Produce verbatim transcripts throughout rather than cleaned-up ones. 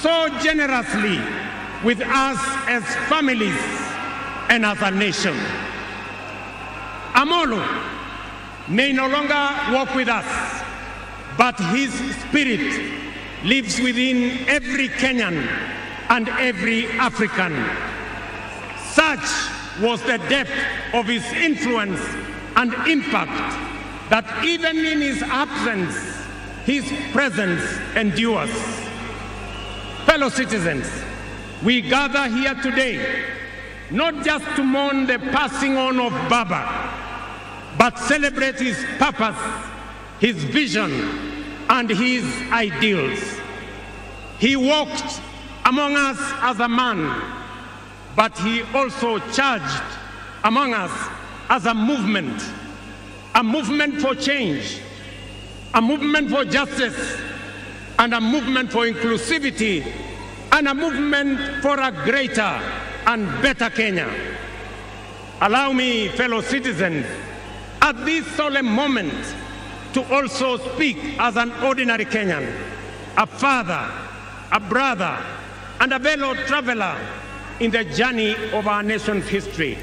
so generously with us as families and as a nation. Amolo may no longer walk with us, but his spirit lives within every Kenyan and every African. Such was the depth of his influence and impact that even in his absence, his presence endures. Fellow citizens, we gather here today not just to mourn the passing on of Baba, but celebrate his purpose, his vision, and his ideals. He walked among us as a man, but he also charged among us as a movement, a movement for change, a movement for justice, and a movement for inclusivity, and a movement for a greater and better Kenya. Allow me, fellow citizens, at this solemn moment to also speak as an ordinary Kenyan, a father, a brother, and a fellow traveler in the journey of our nation's history.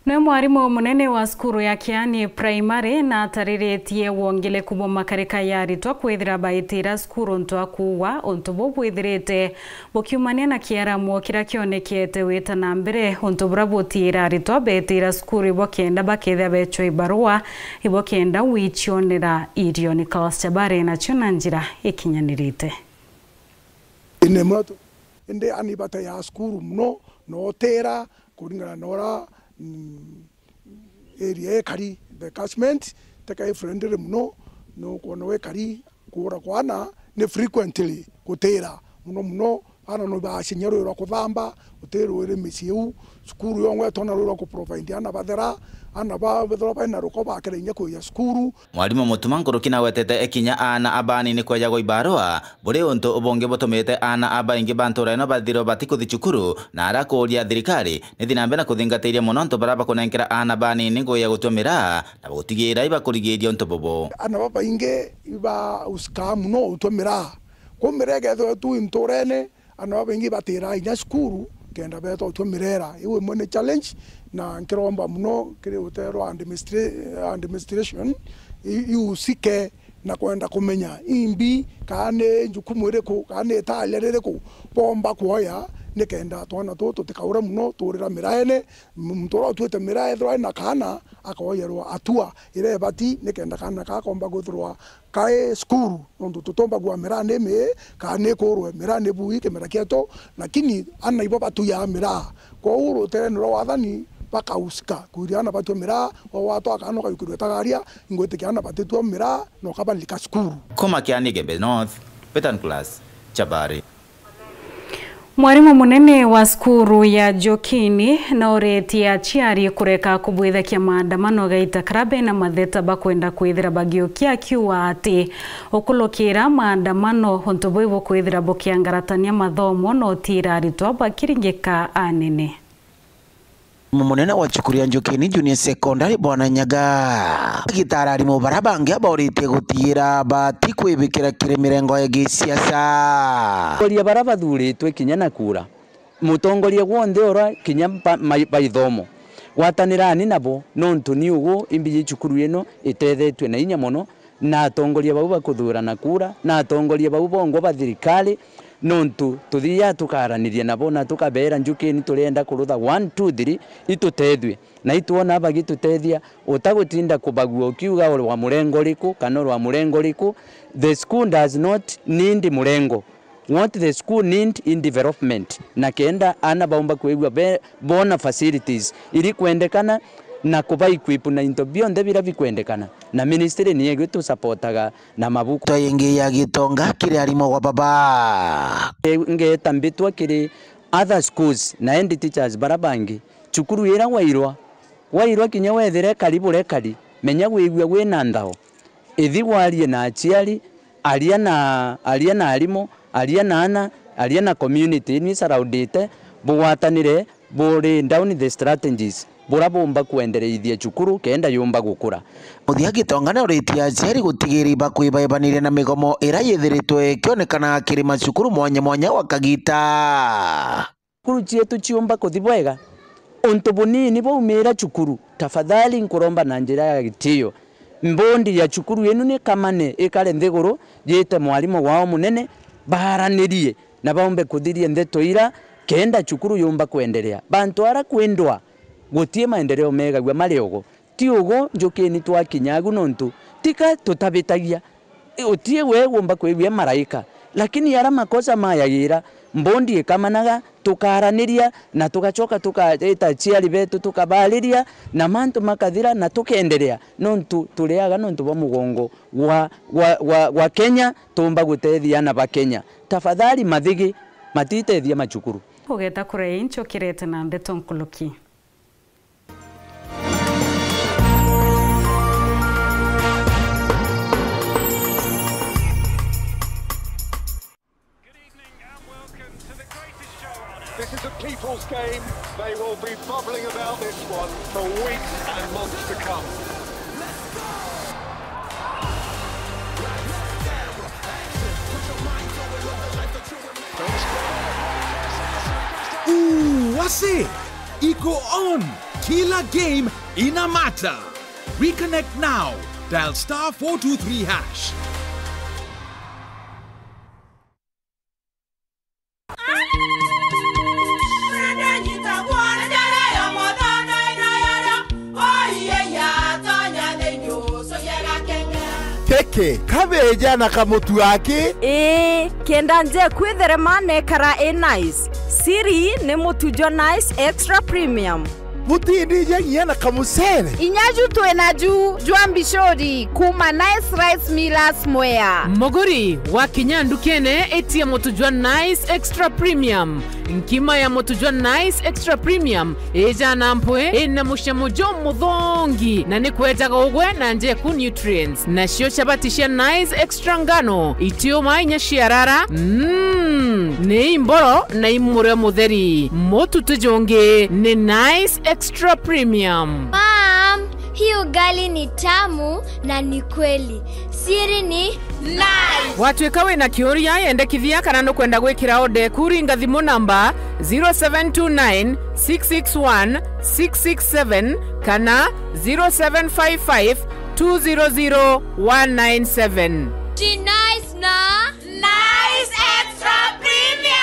Nwe mwarimu munene wa cukuru ya Kiani Primary na atariritie wongeleku bwa makarika ya aritwa kwithira baitira cukuru untu a kuuga untu buu bwithirite bukiumania na kiaramo kiria kionekete wita na mbere, untu buria butiira aritwa beetira cukuru ibo kenda bakethia beechwa ibarua, ibo kenda wicionera irio. Nicholas Chabare nacio na njira ikinyanirite. Ine moto, indi ani bata ya cukuru muno, no utera kuringana na ura, mm, area ekari, the catchment, teka i friendly muno, no kwona wekari kuura kwa ana ni frequently gutira muno muno. Ana no bacinya rwiro rwa kuthamba, uti rwiri micii iu. Cukuru yongwa itona rwiro rwa kuprovide ana bathera, ana ba bethirwa baina ruko bakira inya kuija cukuru. Mwarimu Mutuma nkuruki na wetete ikinya ana abanini kwejagwa ibarua, buri untu ubungi butumite ana abaingi ba ntura ino bathirwa batikuthi cukuru, na arakuuria thirikari nithi na mbere na kuthingatiria muno antu baria bakunenkera ana banini ngugi ya gutua miraa, na gutigira ibakurigiria untu bubu. Ana babaingi iba usika muno utua miraa. Kwa miraa ikethirwa tu nturene, ana babaingi batiraa inya cukuru kenda beetwa utua mirera. Iu imwe ni challenge, na nkiromba muno kiri uteerwa administra-, administration i-, iusike na kwenda kumenya imbi kana ni jukumu iriku, kana ni italia ririku bomba kuoya, nikenda twana tutu tutikaure muno tuurira miraene. M-, muntu uria utuite miraa ethirwa ena kaana, akoyerwa atua iria ibati, nikenda kaana kakomba kwithirwa kai cukuru, nontu tutomba kua miraa ni mii, kana ni kurwe miraa ni bui kimera kietu, lakini ana ibo batuyaa miraa. Kwou ruteerene rwa wathani bakausika kwiria ana batua miraa, wa watwa kana ukayukirua itagaria, ingwitikia ana batitua miraa, na ukabalika cukuru. Kuma Kiani Igembe North, Peter Nicholas Chabari. Mwarimu munene wa cukuru ya Njukini nooretie aciari kureka kubwithakia maandamano gaita karia bena matheta bakwenda kwithira bagiukia, akiuga ati ukulukira maandamano untu buu bukwithira bukiangaratania mathomo na utiira aritwa bakiringika anene. Munene wa cukuru ya Njukini Junior Secondary, Bwana Nyaga, agitaara arimu baria bangi abauritie gutigira batikwibikira kiri mirengo ya gisiasa. Atongoria baria bathuritwe kinya na kura, mutongoria gwonthe uria kinya ba-, ma-, ba ithomo, gwatanirani nabo, nontu ni ugu imbiji cukuru ino itethetue na inya mono, na atongoria bau bakuthurana kura, na atongoria bau bongwa ba thirikari, nontu tuthiaga tukaaraniria nabo na tukabeera, Njukini, turienda kurutha one, two, three, itutethue. Na itwona bagitutethia, utagutinda kubagua ukiuga uri wa murengo uriku kana uri wa murengo uriku. The school does not need murengo. What the school need in development, na kenda ana baumba kwigua be, bona facilities iri kwendekana, na kuba equip na into bionthe biria bikwendekana, na ministry ni igitusapotaga na mabuku. Ndeto ingi ya gitonga kiri arimu gwa baba. Ngeeta mbitwa kiri other schools na head teachers bara bangi, cukuru ira wairwa, wairwa kinya wethire kari burekari, menya gwigua gwina nthao. Ithi warie na aciari, aria na, aria na arimu, aria na ana, aria na community ino isurroundite, bugwatanire, bu lay down the strategies. bura bumba kwendereithia cukuru kenda yumba gukura. Muthia Gitonga ni uritie aciari gutigiria ibakwibaibanire na migomo ira yithiritwe ikionekana kiri macukuru mwanya mwanya wa kagita. Cukuru cietu ciumba kuthi bwega, untu bunini bwaumira cukuru, tafadhali nkuromba na njira ya gitio, mbondi ya cukuru yenu ni kamane ikare nthiguru, yite mwarimu wao munene, baaranirie na baumbe kuthiria ndeto ira, kenda cukuru yumba kwenderea. Bantu ara kwindwa, guti maendeleo megagua mari ugu. Ti ugu, njukini twakinya agu, nontu tika tutabitagia. Uti we wumba kwigua maraika, lakini ara makosa mayagira, mbondi ikamanaga, tukaraniria, na tugacoka tukaita aciari betu, tukabaariria, na mantu makathira, na tukenderea, nontu turiaga nontu bwa mugongo wa, wa, wa, wa Kenya, tumba gutethia ana ba Kenya. Tafadhali, mathigi matitethia macukuru. Ugeta kuria incho kirete na ndeto nkuluki. Good evening and welcome to the greatest show on earth. This is a people's game. They will be bubbling about this one for weeks and months to come. Ooh, what's it? Iko on! Kila game ina matter. Reconnect now. Dial star four two three hash. Keke, kabeja na kamutu aki? Ii, kenda nje kwitherema nekara i nice. Siri ni mutu jwa Nice Extra Premium. Butindijia nginya na kamucere. Inya ju twina ju jwa mbicuri kuma Nice Rice Millers Mwea. Muguri, wakinya ndukene, itia mutu jwa Nice Extra Premium. Nkima ya mutu jwa Nice Extra Premium ijana mpwi, ina mucamo jumuthongi, na ni kwejaga ugwe na njeku nutrients. Nacio chabati cia Nice Extra ngano, itiuma inya ciarara. Mm, ni imboro na imurio mutheri. Mutu ti jungi, ni Nice Extra Premium. Mom, hii ugali ni tamu na ni kweli. Siri ni Nice. Watwika wina kiuria, yendekithia kana nukwenda gwikira order eku, ringa thimu namba zero seven two nine, six six one, six six seven kana zero seven five five, two zero zero, one nine seven. Ti Nice na Nice Extra Premium.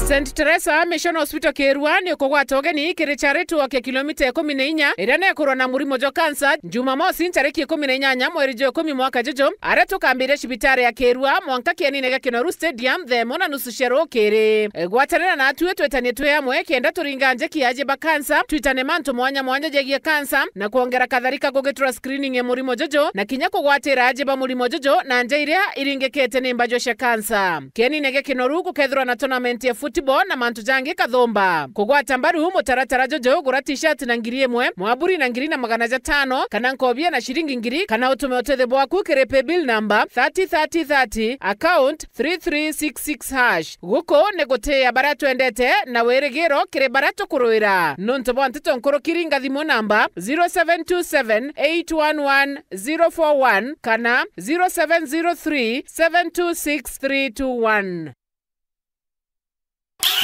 Saint Teresa Mission Hospital Kirua ni ukugwata ugeni kiri charity walk ya kilomita ikumi na inya iria nekurwa na murimo jwa cancer, Jumamosi ntariki ikumi na inyanya mweri jwa ikumi mwaka juju, aria tukambiria cibitari ya Kirua mwanka kienine gia Kinoru Stadium thaa imwe na nusu cia rukiri. Gwatanira natwi twitanie twi amwe kenda turinga njeki ya aji ba cancer, twitane mantu mwanya mwanya jegie cancer, na kwongera katharika kugitura screening ya murimo juju, na kinya kugwatira aji ba murimo juju na nja iria iringikite ni mbajwa cia cancer. Kienine gia Kinoru gukethirwa na tournament ya football na mantu jangi kathumba. Kugwata mbaru mutaratara juju, gura t-shirt na ngiri imwe, mwaburi na ngiri na magana jatano, kana nkobia na ciringi ngiri, kana utume utethio bwaku kiri paybill number thirty thirty thirty, account three three six six hash. Guku ni gutia baria twendete na wirigiro kiri baria tukuruira. Nuntu bwa nteto nkuruki, ringa thimu namba zero seven two seven eight one one zero four one kana zero seven zero three seven two six three two one.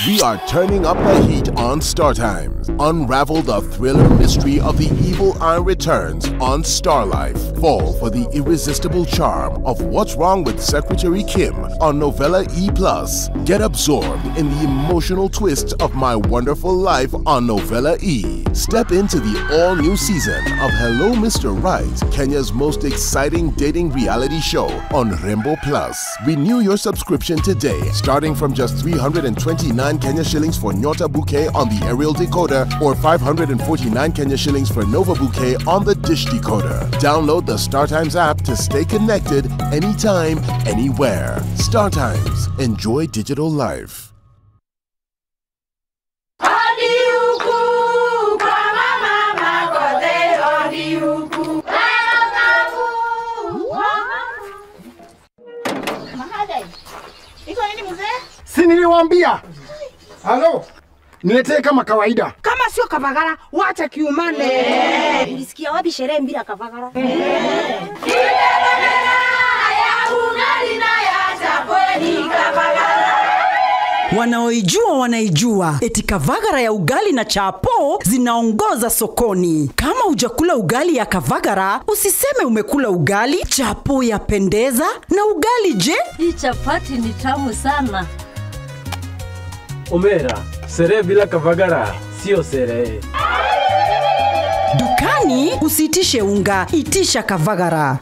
We are turning up the heat on Star Times. Unravel the thriller mystery of the evil eye returns on Star Life. Fall for the irresistible charm of What's Wrong with Secretary Kim on Novella E plus. Get absorbed in the emotional twists of My Wonderful Life on Novella E. Step into the all-new season of Hello Mister Right, Kenya's most exciting dating reality show on Rembo Plus. Renew your subscription today, starting from just three hundred and twenty-nine Kenya shillings for Nyota Bouquet on the aerial decoder or five hundred and forty-nine Kenya shillings for Nova Bouquet on the dish decoder. Download the StarTimes app to stay connected anytime, anywhere. StarTimes. Enjoy digital life. Iko nini mzee? Si ni Kwambia. Halo. Niletee kama kawaida. Kama sio Kavagara, wacha kiumane. Ulisikia wapi sherehe bila Kavagara? Wanaoijua wanaijua, eti Kavagara ya ugali na chapo zinaongoza sokoni. Kama hujakula ugali ya Kavagara, usiseme umekula ugali. Chapo yapendeza, na ugali je? Hii chapati ni tamu sana. Omera, sherehe bila Kavagara sio sherehe. Dukani usiitishe unga, itisha Kavagara.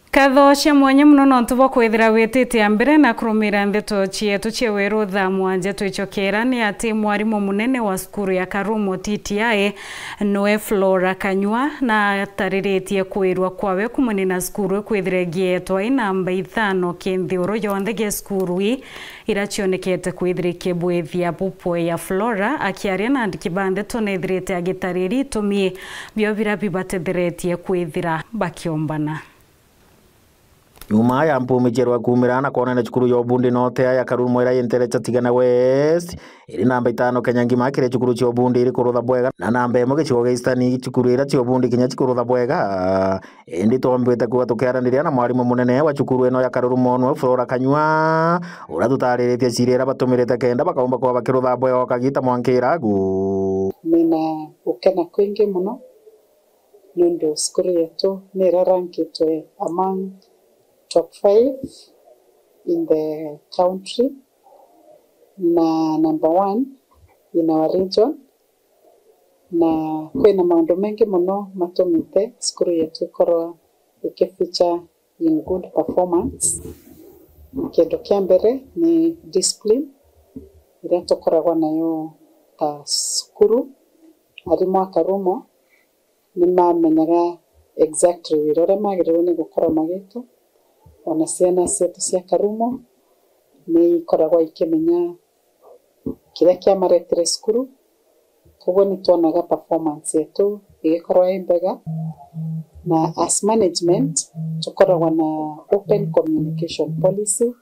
Nkatho cia mwanya mono nontu bwa kwithira witite a mbere na kurumira ndeto cietu cia weru thaa mwanja. Twicokera ni ati mwarimu munene wa cukuru ya Karumo T T I, noe Flora Kanyua, na atariritie kwirwa kwawe kumania na cukuru ikwithira igietwa i namba ithano ki nthiuru yonthe gia cukuru ii, ira cionekete kwithira ikibwithia bupwe ya Flora. Akiaria na andiki ba ndeto, nethirite agitariri itumi bio bira bibatetheretie kwithira bakiombana. Nyuma ya mpumi cherwa kumira na kwonania cukuru ya ubundi note ya Karumo ira yenterecha Tigana West, iri namba itano Kenya ngima kiri cukuru cia ubundi iri kurutha bwega, na namba imwe gicigo gia Eastern, cukuru ira cia ubundi kinya cikurutha bwega. Indi twambite kuuga tukiaraniria na mwarimu munene wa cukuru ino ya Karurumo, noe Flora Kanyua, uria tutariritie ciira ira batumirite kenda bakaumba kuba bakirutha bwega o kagita mwanka iragu. Nina gukena kwingi mono niundu cukuru yetu ni irarankitwe among top five in the country na number one in our region. Na kwina maundu mengi mono matumite cukuru yetu ikorwa ikifeature in good performance. Kindu kia mbere ni discipline iria tukoragwa nayo ta cukuru. Arimu a Karumo ni mamenyaga exactly wira uria magiriirwe ni gukorwa magita. Ona ciana cietu cia Karumo ni ikoragwa ikimenya kiria kiamaretire cukuru. Koguo ni twonaga performance yetu igikorwa i mbega, na as management tukoragwa na open communication policy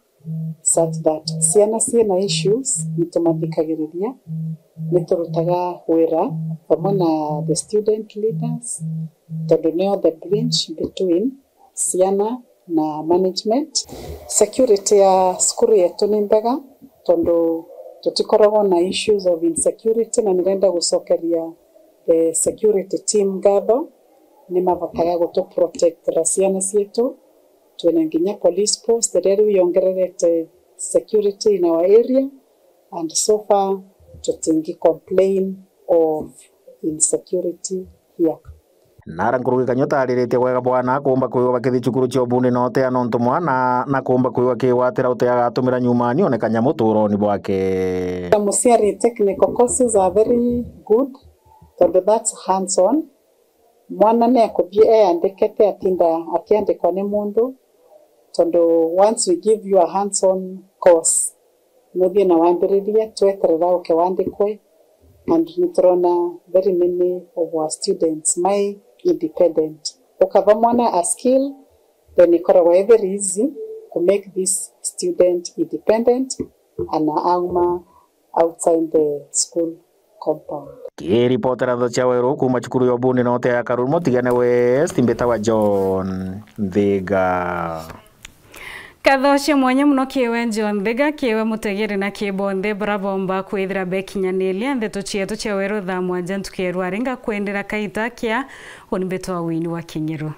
such that ciana ciina issues ni tumathikagiriria. Ni turutaga wira vamwe na the student leaders, tondu nio the bridge between ciana na management. Security ya cukuru yetu ni mbega, tondu tutikoragwa na issues of insecurity, na nirenda gucokeria the security team ngatho. Ni mavotaga gutu protectira ciana cietu. Twina nginya police post iria riu yongererete security in our area, and so far tutingi complain of insecurity here. Nara nkuruki Kanyua tariritie bwega bwana akumba kwigua bakithi cukuru cia ubundi na utea nontu mwana nakumba kwigua akigwatira utea agatumira nyuma nione kanyamu uturoni bwake. Muciari technical courses are very good, tondu that's hands on. Mwana ni akuthii eyandikite atinda akiandikwa ni mundu, tondu once we give you a hands on course, nuthii na wambiririe, tweterera uke wandikwe, and niturona very many of our students mai independent. Ukava mwana a skill, then ikoragwa i very easy ku make this student independent, ana auma outside the school compound. Kiripotera ndeto cia weru kuuma cukuru ya ubundi na utea ya Karurumo Tigane West, mbitawa John Nthiga. Nkatho cia mwanya mono kiwe John Nthiga, kiwe mutegeri na ki bonthe bara bomba kwithira bekinyaniria ndeto cietu cia weru thaa mwanja ntuku ya rwari. Ngakwendera kaita kia, uni mbitawa Winnie wa Kinyiru.